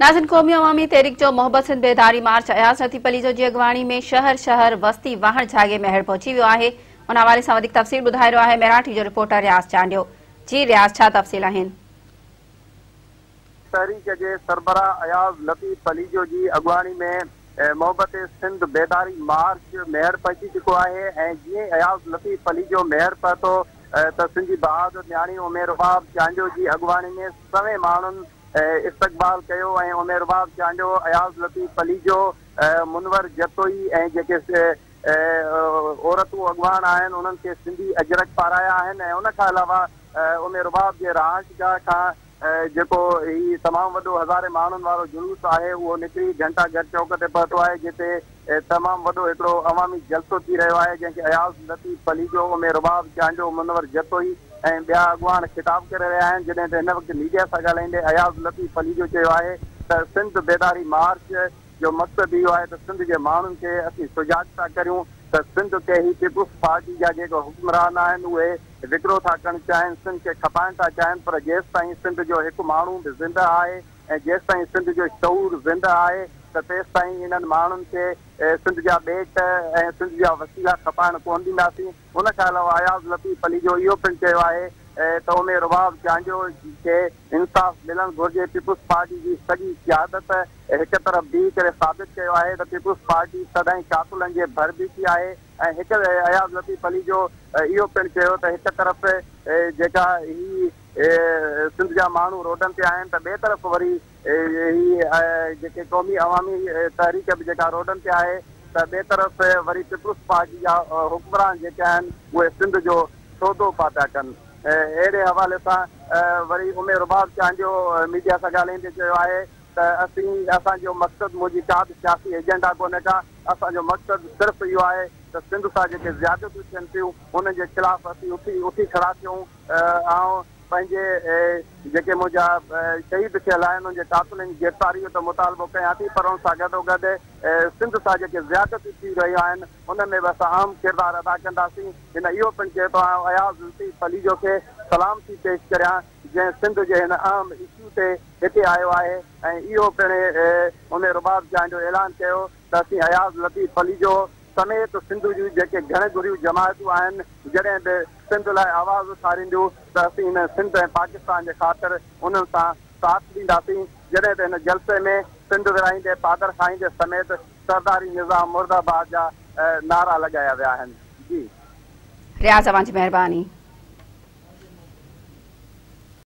नाज़रीन, क़ौमी अवामी तहरीक जो मोहब्बत सिंध बेदारी मार्च अयाज़ लतीफ़ पलीजो जी अॻवाणी में शहर शहर वस्ती वाहण झागे मेहड़ पहुची वियो आहे। उन हवाले सां वधीक तफ़सील ॿुधाए रहियो आहे मेराठी जो रिपोर्टर रियाज़ चांडियो। जी रियाज़, छा तफ़सील आहिनि? तहरीक जे सरबराह अयाज़ लतीफ़ पलीजो जी अॻवाणी में मोहब्बत सिंध बेदारी मार्च मेहड़ पहुची चुको आहे ऐं जीअं अयाज़ लतीफ़ पलीजो मेहड़ पहुतो त सिंधी बहादुर न्याणी उमेर रुबाब चांडियो जी अॻवाणी में सवें माण्हुनि इस्तक़बाल कयो ऐं उमेर रुबाब चांडियो, अयाज़ लतीफ़ पलीजो, मुनवर जतोई ऐं जेके औरतूं अॻवान आहिनि उन्हनि खे सिंधी अजरक पाराया आहिनि ऐं उन खां अलावा उमेर रुबाब जे रहाइशगाह खां जेको ही तमामु वॾो हज़ारे माण्हुनि वारो जुलूस आहे उहो निकिरी घंटा घर चौक ते पहुतो आहे, जिते तमामु वॾो हिकिड़ो अवामी जलसो थी रहियो आहे, जंहिंखे अयाज़ लतीफ़ पलीजो, उमेर रुबाब चांडियो, मुनवर जतोई ऐं ॿिया अॻवान ख़िताब करे रहिया आहिनि। जॾहिं त हिन वक़्तु मीडिया सां ॻाल्हाईंदे अयाज़ लतीफ़ पलीजो चयो आहे त सिंध बेदारी मार्च जो मक़सदु इहो आहे त सिंध जे माण्हुनि खे असीं सुजाग था करियूं त सिंध ते ही पीपल्स पार्टी जा जेके हुक्मरान आहिनि उहे विकिरो था करणु चाहिनि, सिंध खे खपाइण था चाहिनि, पर जेसि ताईं सिंध जो हिकु माण्हू बि ज़िंदा आहे ऐं जेसि ताईं सिंध जो शऊर ज़िंदा आहे त तेसि ताईं इन्हनि माण्हुनि खे सिंध जा ॿेट ऐं सिंध जा वसीला खपाइण कोन ॾींदासीं। उन खां अलावा अयाज़ लतीफ़ पलीजो इहो पिणु चयो आहे त उमेर रुबाब चांडियो खे इंसाफ़ मिलणु घुरिजे। पीपल्स पार्टी जी सॼी क़यादत हिकु तरफ़ बीह करे साबित कयो आहे त पीपल्स पार्टी सदाईं कातुलनि जे भर बीठी आहे ऐं हिकु अयाज़ लतीफ़ पलीजो इहो पिणु चयो त हिकु तरफ़ जेका ही सिंध जा माण्हू रोडनि ते आहिनि त ॿिए तरफ़ वरी ही जेके क़ौमी अवामी तहरीक बि जेका रोडनि ते आहे त ॿिए तरफ़ वरी पीपल्स पार्टी जा हुक्मरान जेके आहिनि उहे सिंध जो सौदो पा पिया कनि। अहिड़े हवाले सां वरी उमेर रुबाब चांडियो मीडिया सां ॻाल्हाईंदे चयो आहे त असीं असांजो मक़सदु मुंहिंजी का बि सियासी एजेंडा कोन्हे का, असांजो मक़सदु सिर्फ़ु इहो आहे त सिंध सां जेके ज़्यादतियूं थियनि थियूं उन्हनि जे ख़िलाफ़ असीं उथी उथी खड़ा थियूं। ऐं पंहिंजे जेके मुंहिंजा शहीद थियल आहिनि उन्हनि जे कातिलनि जी गिरफ़्तारी जो त मुतालबो कयां थी, पर उन सां गॾोगॾु सिंध सां जेके ज़्यादतियूं थी रहियूं आहिनि उन में बि असां अहम किरदारु अदा कंदासीं। हिन इहो पिणु चयो त आउं अयाज़ लतीफ़ पलीजो खे सलाम थी पेश करियां जंहिं सिंध जे हिन अहम इशू ते हिते आयो आहे ऐं इहो पिणु उन रुबाब चांडियो ऐलान कयो त असीं अयाज़ लतीफ़ पलीजो समेत सिंध जूं जेके घण घुरियूं जमायतूं आहिनि जॾहिं बि सिंध लाइ आवाज़ उथारींदियूं त असीं हिन सिंध ऐं पाकिस्तान जे ख़ातिर उन्हनि सां साथ ॾींदासीं। जॾहिं त हिन जलसे में सिंध विराईंदे पादर खाईंदे समेत सरदारी निज़ाम मुर्दाबाद जा नारा लॻाया विया आहिनि। जी रियाज़, अव्हां जी महिरबानी।